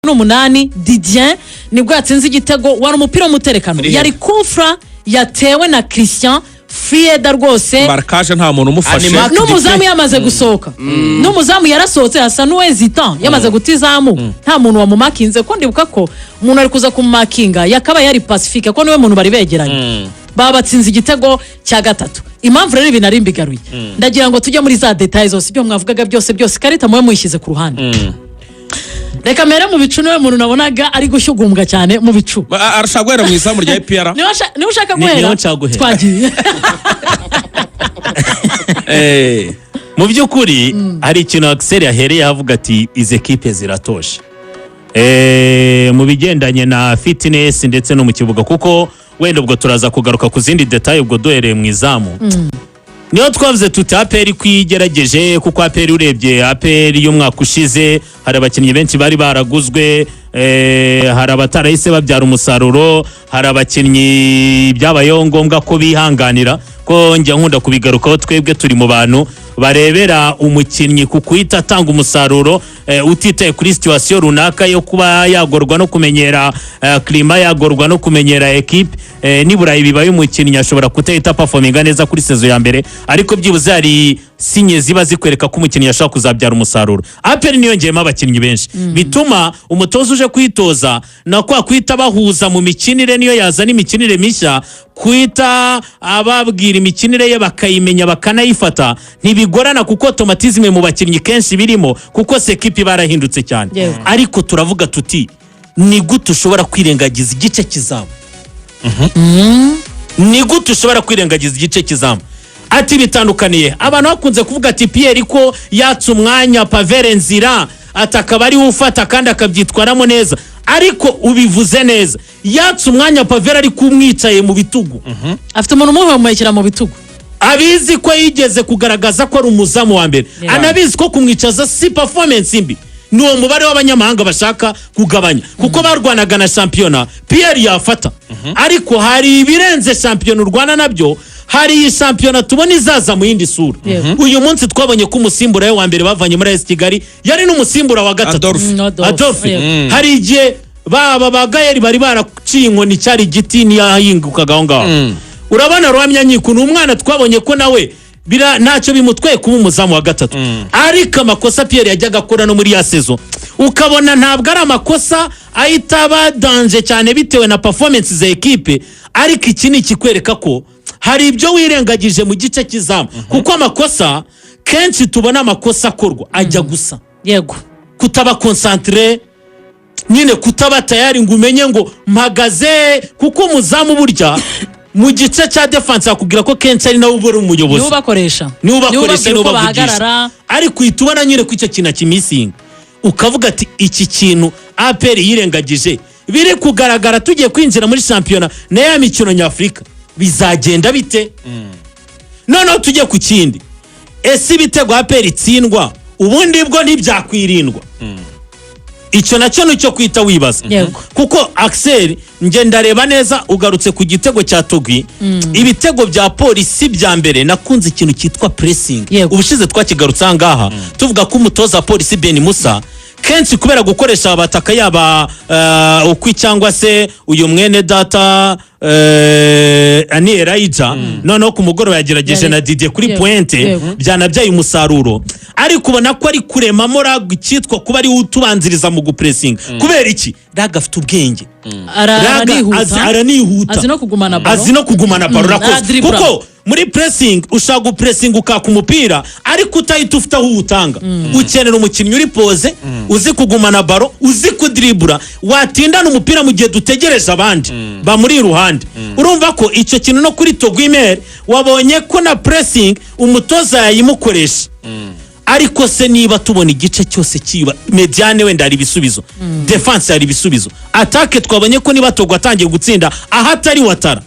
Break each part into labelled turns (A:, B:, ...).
A: N'umunani Didier nibwo yatsinze igitego, wari umupira w'umuterekano.
B: Uri he?
A: Yari kufra yatewe na Christian Frieda rwose.
B: Marquage, nta muntu umufashe.
C: Animal-
A: N'umuzamu yamaze gusohoka, n'umuzamu yarasohotse asa n'uwezita, yamaze guta izamu, nta muntu wamumakinze, ko ndibuka ko umuntu ari kuza kumumakinga yakabaye yari Pacifique, ko niwe muntu bari begeranye. Babatsinze igitego cya gatatu. Impamvu rero ibi nari mbigaruye, ndagira ngo tujye muri za détails zose, ibyo mwavugaga byose byose, ikarita mube muyishyize ku ruhande. Reka mbere mu bicu, niwe muntu nabonaga ari gushyugumbwa cyane mu bicu.
B: Arashaka guhera mu izamu rya APR.
A: Niba ushaka guhera.
C: Niho nshaka guhera.
A: Twagiye.
C: Mu by'ukuri hari ikintu Axel yahereye avuga ati izi ekipe ziratoshe mu bigendanye na fitness ndetse no mu kibuga, kuko wenda ubwo turaza kugaruka ku zindi détails. Ubwo duhereye mu izamu, niyo twavuze tuti APR ko igerageje, kuko APR, urebye APR y'umwaka ushize, hari abakinnyi benshi bari baraguzwe, hari abatarahise babyara umusaruro, hari abakinnyi byabayeho ngombwa ko bihanganira. Ko njya nkunda kubigarukaho, twebwe turi mu bantu barebera umukinnyi ku kuhita atanga umusaruro, utitaye kuri situation runaka yo kuba yagorwa no kumenyera climat, yagorwa no kumenyera ekipe. Niburayi bibaye, umukinnyi ashobora kutahita performinga neza kuri saison ya mbere, ariko byibuze hari signes ziba zikwereka ko umukinnyi ashobora kuzabyara umusaruro. APR niyongeyemo abakinnyi benshi, bituma umutoza uje kwitoza na kwa kwita bahuza mu mikinire, niyo yazana imikinire mishya, kwita ababwira imikinire ye bakayimenya bakanayifata ntibigorana, kuko automatisme mu bakinnyi kenshi birimo, kuko se ekipi barahindutse cyane. Ariko turavuga tuti ni gute ushobora kwirengagiza igice cy'izamu? Ni gute ushobora kwirengagiza igice cy'izamu? Ati bitandukaniye. Abantu bakunze kuvuga ati Pierre ko yatse umwanya Pavelh Ndzila, ati akaba ariwe ufata kandi akabyitwaramo neza. Ariko ubivuze neza, yatse umwanya Pavelh ari kumwicaye mu bitugu.
A: Afite umuntu umuhumekera mu bitugu.
C: Abizi ko yigeze kugaragaza ko ari umuzamu wa mbere, anabizi ko kumwicaza si performance mbi, ni uwo mubare w'abanyamahanga bashaka kugabanya, kuko barwanaga na shampiyona. Pierre yafata, ariko hari ibirenze shampiyona urwana nabyo. Hari iyi shampiyona tubona izaza mu yindi sura. Uyu munsi twabonye ko umusimbura we wa mbere bavanye muri AS Kigali yari n'umusimbura wa gatatu.
B: Adolphe.
A: Adolphe.
C: Adolphe.
A: Yego.
C: Hari igihe baba ba Gayeri bari baraciye inkoni, cyari igiti ntiyahingukaga aho ngaho. Urabona Ruhamya Nkiko ni umwana twabonye ko nawe ntacyo bimutwaye kuba umuzamu wa gatatu, ariko amakosa Pierre yajyaga akora no muri ya saison, ukabona ntabwo ari amakosa ahita aba danger cyane bitewe na performance za ekipe, ariko iki ni ikikwereka ko hari ibyo wirengagije mu gice cy'izamu, kuko amakosa kenshi tubona, amakosa akorwa ajya gusa kutaba concentré nyine, kutaba tayari ngo umenye ngo mpagaze, kuko umuzamu burya mu gice cya défense yakubwira ko kenshi ari nawe uba uri umuyobozi.
A: Niwe ubakoresha.
C: Niwe ubakoresha, niwe
A: uko
C: ubavugisha.
A: bahagarara.
C: Ariko uhita ubona nyine ko icyo kintu akimisinga, ukavuga ati iki kintu APR yirengagije biri kugaragara. Tugiye kwinjira muri shampiyona na ya mikino nyafurika, bizagenda bite? Noneho tujye ku kindi: ese ibitego APR itsindwa ubundi bwo ntibyakwirindwa? Icyo nacyo ni icyo kwita wibaza. Kuko Axel, nge ndareba neza, ugarutse ku gitego cya Togui, ibitego bya Polisi bya mbere, nakunze ikintu cyitwa pressing. Ubushize twakigarutse aha ngaha, tuvuga ko umutoza wa Polisi Ben Musa kenshi kubera gukoresha abataka, yaba ukwi cyangwa se uyu mwene data Ani Elijah, noneho ku mugoroba yagerageje na Didier kuri pointe, byanabyaye umusaruro, ariko ubona ko ari kuremamo Raga icyitwa kuba ari we utubanziriza mu gupressinga. Kubera iki? Raga afite ubwenge. Raga
A: Aranihuta.
C: Aranihuta.
A: Azi no kugumana ballon.
C: Azi no kugumana ballon. Urakoze.
A: Aradribura.
C: Kuko muri pressing ushaka gupressinga ukaka umupira, ariko utahita ufite aho uwutanga. Ukenera umukinnyi uri posé, uzi kugumana ballon, uzi kudribura, watindana umupira mu gihe dutegereje abandi bamuri iruhande. Urumva ko icyo kintu no kuri Togui Mel wabonye ko na pressing umutoza yayimukoresha. Ariko se niba tubona igice cyose cyiyuba, médiane wenda hari ibisubizo, défense hari ibisubizo, attaque twabonye ko niba Togui atangiye gutsinda ahatari Watara,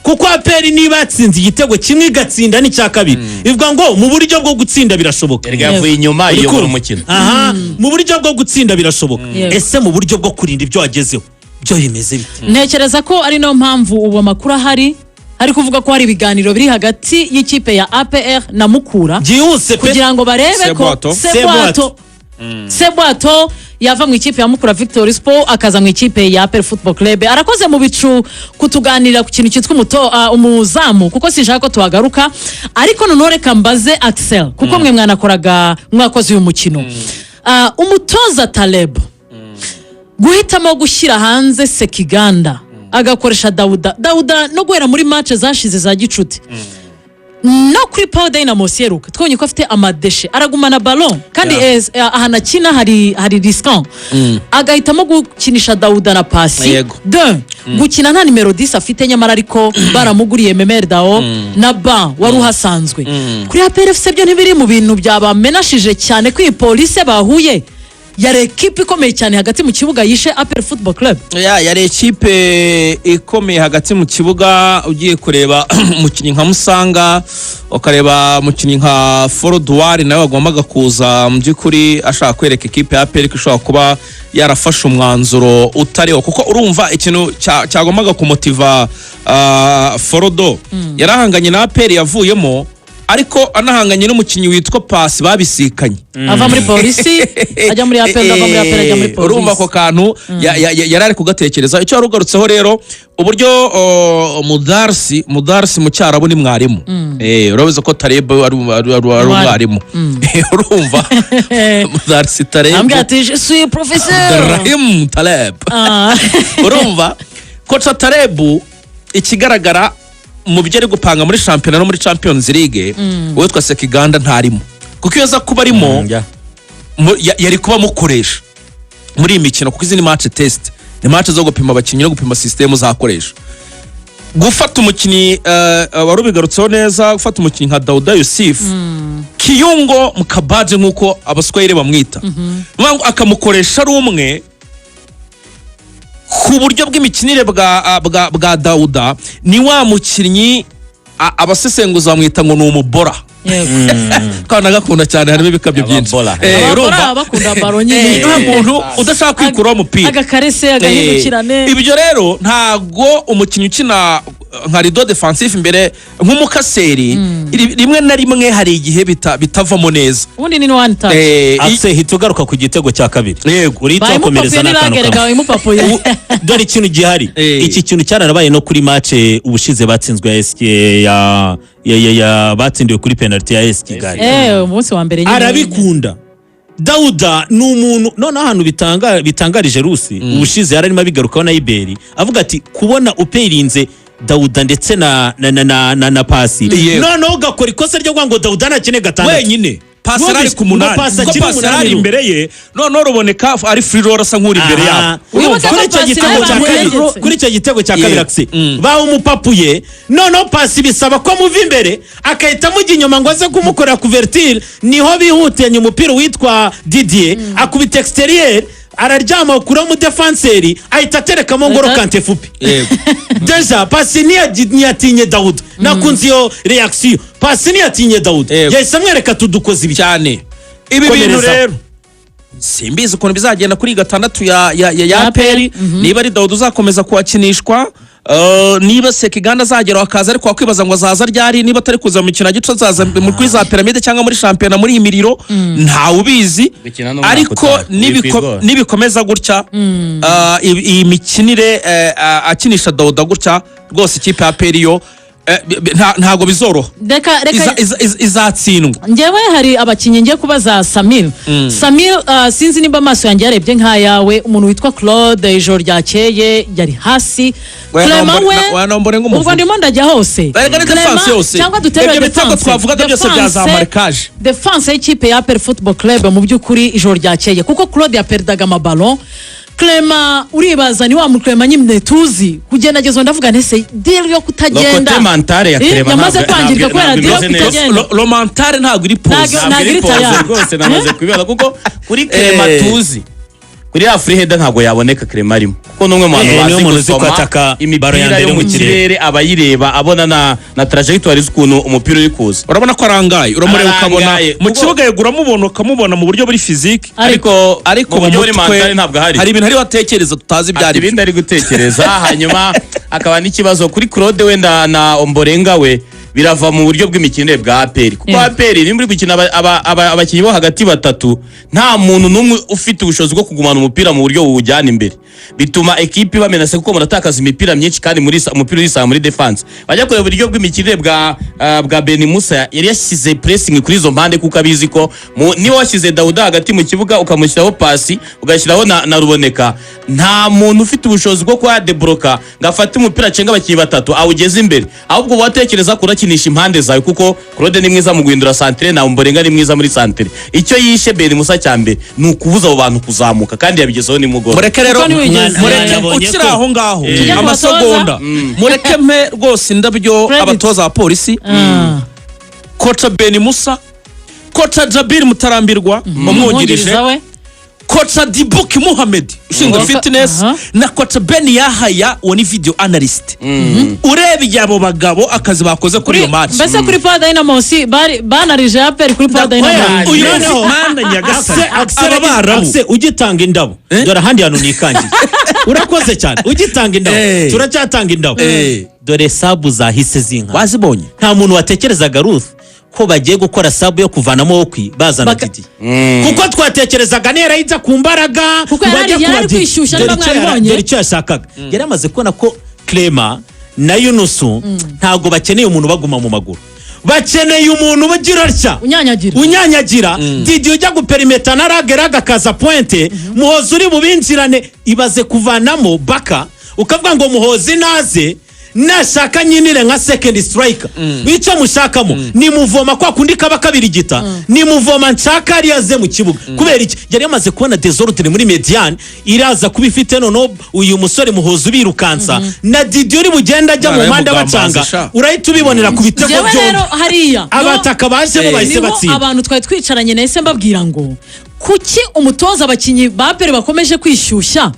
C: kuko APR niba yatsinze igitego kimwe igatsinda n'icya kabiri, ivuga ngo mu buryo bwo gutsinda birashoboka.
D: Erega yavuye inyuma
C: Uri
D: iyobora
C: kumva?
D: umukino.
C: Aha, mu buryo bwo gutsinda birashoboka. Ese mu buryo bwo kurinda ibyo wagezeho byo bimeze bite?
A: Ntekereza ko ari nayo mpamvu ubu amakuru ahari ari kuvuga ko hari ibiganiro biri hagati y'ikipe ya APR na Mukura
C: byihuse pe.
A: kugira ngo barebe ko
B: Sebwato.
A: Sebwato, Sebwato. Yava mu ikipe ya Mukura Victory Sport akaza mu ikipe ya APR Football Club. Arakoze mu bicu kutuganirira ku kintu cyitwa umuzamu, kuko sinshaka ko tuhagaruka. Ariko noneho reka mbaze Axel, kuko mwe mwanakoraga, mwakoze uyu mukino. Umutoza Taleb guhitamo gushyira hanze Sekiganda, agakoresha Dawuda. Dawuda no guhera muri match zashize za gicuti no kuri Power Dynamos yeruka, twabonye ko afite ama déchets, aragumana ballon kandi ahantu akina hari risquant. Agahitamo gukinisha Dawuda na Pasi de gukina nta nimero 10 afite, nyamara ariko baramuguriye Memel Dao na ba wari uhasanzwe kuri APR FC. Byo ntibiri mu bintu byabamenashije cyane ko iyi Polisi bahuye yari ekipe ikomeye cyane hagati mu kibuga, yishe APR Football Club?
B: Ya, yari ekipe ikomeye hagati mu kibuga. Ugiye kureba umukinnyi nka Musanga, ukareba umukinnyi nka Foroduwari nawe wagombaga kuza mu by'ukuri ashaka kwereka ekipe ya APR ko ishobora kuba yarafashe umwanzuro utariwo, kuko urumva ikintu cyagombaga kumotiva Forodo, yarahanganye na APR yavuyemo, ariko anahanganye n'umukinnyi witwa Pasi babisikanye.
A: Ava muri Polisi ajya muri APR, ava muri APR ajya muri Polisi.
B: Urumva ako kantu yari ari kugatekereza. Icyo wari ugarutseho rero, uburyo mudarsi mu Cyarabu ni mwarimu. Urabizi ko Tareb ari umwarimu. Urumva mudarsi Tareb
A: Ambwira ati: "Je suis professeur."
B: Rahim Taleb. Urumva koca Tarebu, ikigaragara mu byo ari gupanga muri shampiyona no muri Champions League, uwitwa Sekiganda ntarimo, kuko iyo aza kuba arimo yari kuba amukoresha muri iyi mikino, kuko izi ni match test, ni match zo gupima abakinnyi no gupima system uzakoresha. Gufata umukinnyi wari ubigarutseho neza, gufata umukinnyi nka Dauda Yusuf Kiyungo Mukabaje, nk'uko Abaswahili bamwita, ni ngo akamukoresha ari umwe ku buryo bw'imikinire bwa Dauda. Ni wa mukinnyi abasesenguzi bamwita ngo ni umubora, kandi agakunda cyane, harimo ibikabyo byinshi.
D: Ababora.
A: Ababora
B: Urumva?
A: bakunda ballon nyine.
B: Ni wa muntu udashaka kwikuraho umupira.
A: Agakarese, agahindukirane.
B: Ibyo rero ntago umukinnyi ukina nka rideau défensif imbere nk'umukaseri, rimwe na rimwe hari igihe bitavamo neza.
A: Ubundi ni one touch.
C: Ase hita ugaruka ku gitego cya kabiri.
B: Yego.
C: Urihita
A: Bayimupapuye
C: wakomereza n'akantu
A: niragereka
C: kamwe.
A: bayimupapuye.
C: Dore ikintu gihari. Iki kintu cyararabaye no kuri match ubushize batsinzwe ya SK ya batsindiwe kuri penalty ya AS Kigali.
A: Umunsi wa mbere nyine.
C: Arabikunda. Dawuda ni umuntu noneho ahantu bitangarije Rusi, ubushize yari arimo abigarukaho na Iberi, avuga ati kubona uperinze Dawuda ndetse na Pasi, noneho ugakora ikosa ryo kuvuga ngo Dawuda ntakine gatandatu
B: wenyine, Pasi yari ari ku
C: Ngo
B: munani,
C: Pasi
B: kuko
C: akina
B: Pasi
C: umunani
B: yari ari
C: rubu.
B: imbere ye, noneho Ruboneka ari free role, asa nk'uri imbere yabo.
A: Wibuke ko
C: Kuri icyo
A: Pasi
C: gitego
A: nawe
C: cya kabiri,
A: bamutegetse.
C: kuri icyo gitego cya kabiri, Akise bawumupapuye, noneho Pasi bisaba ko amuva imbere agahita amujya inyuma ngo aze kumukorera couverture. Niho bihutanye umupira witwa Didier akubita extérieur, araryama kuri umudefanseri, ahita aterekamo Ngolo Kante fupi. Déjà Pasi ntiyatinye Dawuda. Nakunze iyo réaction, Pasi ntiyatinye Dawuda, yahise amwereka tudukoze ibi.
B: Cyane ibi bintu.
C: Komereza.
B: Rero simbizi ukuntu bizagenda kuri gatandatu ya APR, niba ari Dawuda uzakomeza kuhakinishwa, niba Sekiganda azagera akaza, ariko wakwibaza ngo azaza ryari? Niba atari kuza mu mikino ya gicuti, azaza kuri za Piramide cyangwa muri shampiyona muri iyi miriro, ntawe ubizi.
D: Gukina n'umwaka
B: Ariko
D: utaha, wikwigora.
B: nibikomeza gutya, iyi mikinire akinisha Dawuda gutya, rwose ikipe ya APR yo ntago bizoroha.
A: Reka reka.
B: Izatsindwa.
A: Njyewe hari abakinnyi ngiye kubaza Samir. Samir, sinzi nimba amaso yanjye yarebye nk'ayawe, umuntu witwa Claude ijoro ryakeye yari hasi. Clement we
B: Wanombore
A: ubwo
B: nk'umuvuzi.
A: ndimo ndajya hose.
B: Erega ni
A: Clement,
B: defense yose.
A: cyangwa duterure
B: Ibyo bitego
A: defense.
B: twavugaga byose bya za marquage.
A: Defense y'ikipe ya APR Football Club mu by'ukuri ijoro ryakeye, kuko Claude yaperdaga amaballon. Clement uribaza ni wa mu Clement nyine tuzi kugendageza, ndavuga ntese deal yo kutagenda.
D: Le côté mental ya Clement
A: yamaze kwangirika kubera
D: ntabwo
A: deal yo
D: imeze neza.
A: kutagenda.
B: Le mental ntabwo iri posé.
A: Ntabwo
D: Ntabwo iri
A: iri
D: posé
A: tayari.
D: rwose, namaze kubibona, kuko kuri Clement tuzi kuri ya free header ntabwo yaboneka Clement arimo, kuko ni umwe mu bantu
C: Niwe
D: bazi
C: muntu uzi
D: gusoma
C: kwataka ballon ya
D: imipira
C: mbere
D: yo mu
C: mu kirere.
D: kirere, aba ayireba abona na trajectoire z'ukuntu umupira uri kuza.
B: Urabona ko arangaye, uramureba ukabona
D: Arangaye.
B: mu
D: Kuko-
B: kibuga yego uramubona, ukamubona mu buryo buri physique,
D: ariko
B: ariko
D: mu
B: mu
D: buryo buri
B: mutwe
D: mental ntabwo ahari.
B: Hari ibintu ariho atekereza tutazi ibyo
D: Ati
B: ari byo.
D: ibindi ari gutekereza. Hanyuma akaba n'ikibazo kuri Claude wenda na Omborenga we. Birava mu buryo bw'imikinire bwa APR, kuko APR nimba uri gukina abakinnyi bo hagati batatu, nta muntu n'umwe ufite ubushobozi bwo kugumana umupira mu buryo buwujyana imbere, bituma ekipi bamenase, kuko muratakaza imipira myinshi kandi muri umupira urisanga muri defense. Bajya kureba uburyo bw'imikinire bwa Beni Musa, yari yashyize pressing kuri izo mpande, kuko abizi ko niba washyize Dawuda hagati mu kibuga, ukamushyiraho pasi, ugashyiraho na Ruboneka, nta muntu ufite ubushobozi bwo kuba yadebloka ngo afate umupira acenga abakinnyi batatu awugeze imbere. Ahubwo watekereza kurakinisha impande zawe, kuko Claude ni mwiza mu guhindura santere na Omborenga ni mwiza muri santere. Icyo yishe Beni Musa cya mbere ni ukubuza abo bantu kuzamuka, kandi yabigezeho nimugoroba.
B: Mureke rero,
A: Kuko ntiwigeze.
B: mureke
C: Nabonye
B: ukiri aho ngaho
A: Tujye ku
B: amasegonda, mureke mpe rwose indabyo
A: Credit.
B: abatoza ba Polisi, koca Beni Musa, koca Jabir Mutarambirwa wamwungirije,
A: Umwungiriza we.
B: Koca Dibuki Muhamed ushinzwe fitness, na koca Ben Yahaya, uwo ni video analyst. Urebye abo bagabo, akazi bakoze kuri iyo match.
A: Mbese kuri Power Dynamos bari banarije APR kuri Power Dynamos.
B: Uyu
C: Noneho-
B: mana nyagasani,
C: Axel,
B: aba Barabu.
C: Axel, ugitanga indabo, dore ahandi hantu nikangiye. Urakoze cyane ugitanga indabo. Turacyatanga indabo. Dore sub zahise zinka.
B: Wazibonye?
C: Nta muntu watekerezaga, Ruth, ko bagiye gukora sub yo kuvanamo Okwi bazana Didi, kuko twatekerezaga nera yijya ku mbaraga
A: Kuko
C: ngo ajye
A: yari
C: kuba Didi.
A: kwishyushya
C: Dore
A: niba
C: icyo
A: mwabibonye.
C: Dore icyo yashakaga, yari amaze kubona ko Clement na Yunusu ntabwo bakeneye umuntu baguma mu maguru, bakeneye umuntu ubagira atya,
A: Unyanyagira.
C: unyanyagira. Didi ujya guperimeta na rage, rage akaza pointe, Muhozi uri bubinjirane. Ibaze kuvanamo Baka ukavuga ngo Muhozi naze, nashaka nyinire nka second striker. Icyo mushakamo ni muvoma, kwa kundi kaba kabirigita, ni muvoma nshaka ariyo aze mu kibuga. Kubera iki? Yari yamaze kubona désordre muri médiane iraza kuba ifite noneho uyu musore Muhozi ubirukansa na Didi uri bugenda ajya mu
B: Mwana
C: mpande
B: y'umugambanzi
C: abacanga.
B: sha.
C: Urahita ubibonera ku bitego
A: Njyewe rero
C: byombi
A: hariya
C: abataka bajemo bahise
A: niho
C: batsinda.
A: abantu twari twicaranye nahise mbabwira ngo kuki umutoza abakinnyi ba APR bakomeje kwishyushya,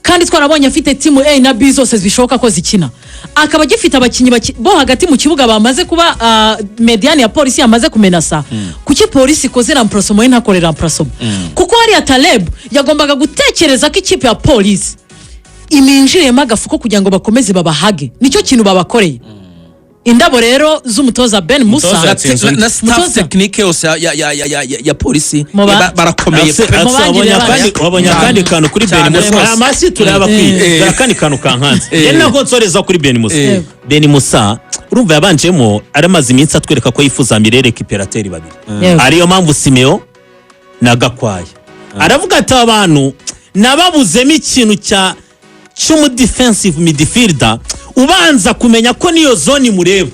A: kandi twarabonye afite team A na B zose zishoboka ko zikina, akaba agifite abakinnyi bo hagati mu kibuga bamaze kuba médiane ya Polisi yamaze kumenasa? Kuki Polisi ikoze remplacement ye ntakore remplacement? Kuko hariya Taleb yagombaga gutekereza ko ikipe ya Polisi iminjiriyemo agafuko kugira ngo bakomeze babahage. Nicyo kintu babakoreye. Indabo rero z'umutoza Ben Musa.
D: Umutoza yatsinze undi.
B: Na staff
A: Mutoza.
B: technique yose ya Polisi barakomeye
C: Axel,
B: pe.
C: Axel,
A: Mubangire
C: wabonye
A: bacu.
C: wabonye akandi kantu kuri
B: Cyane
C: Ben Musa?
B: rwose.
C: Aya mashyi turayabakwiye. Dore akandi kantu kankanze, yari nako nsoreza kuri Ben Musa. Ben Musa, urumva, yabanjemo aramaze iminsi atwereka ko yifuza milieu récupérateur babiri, ariyo mpamvu Simeo na Gakwaya. Aravuga ati abantu nababuzemo ikintu cya cy'umu defensive midfielder ubanza kumenya ko niyo zone imureba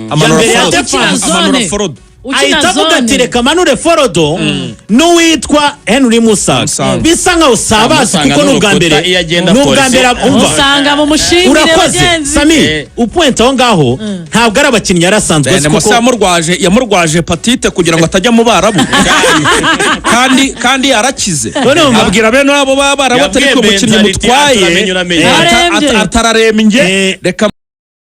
B: Amanura
C: mbere ya
B: Forodo.
C: defense.
B: Amanura
A: Zone.
B: Forodo.
A: Ukina
C: Ahita avuga ati
A: zone.
C: reka manure Forodo n'uwitwa Henry Musaga.
B: Musaga.
C: Bisa nkaho sabazi,
D: Musanga
C: kuko ni ubwa
D: n'urukuta
C: mbere,
D: iyo agenda
C: ni ubwa
D: polisi.
C: mbere, umva.
A: Usanga mu mushimire
C: Urakoze.
A: bagenzi.
C: Sami, upointa aho ngaho, ntabwo ari abakinnyi yari asanzwe azi
B: Bene Musa
C: kuko
B: yamurwaje hépatite kugira ngo atajya mu Barabu, kandi yarakize.
C: Urumva?
B: Abwira bene abo b'Abarabu atari ko
D: Yabwiye
B: umukinnyi
D: Benzariti,
B: mutwaye
D: ati, "Uramenye, uramenye."
A: Arembye.
B: atararembye.
C: Eh.
B: Reka.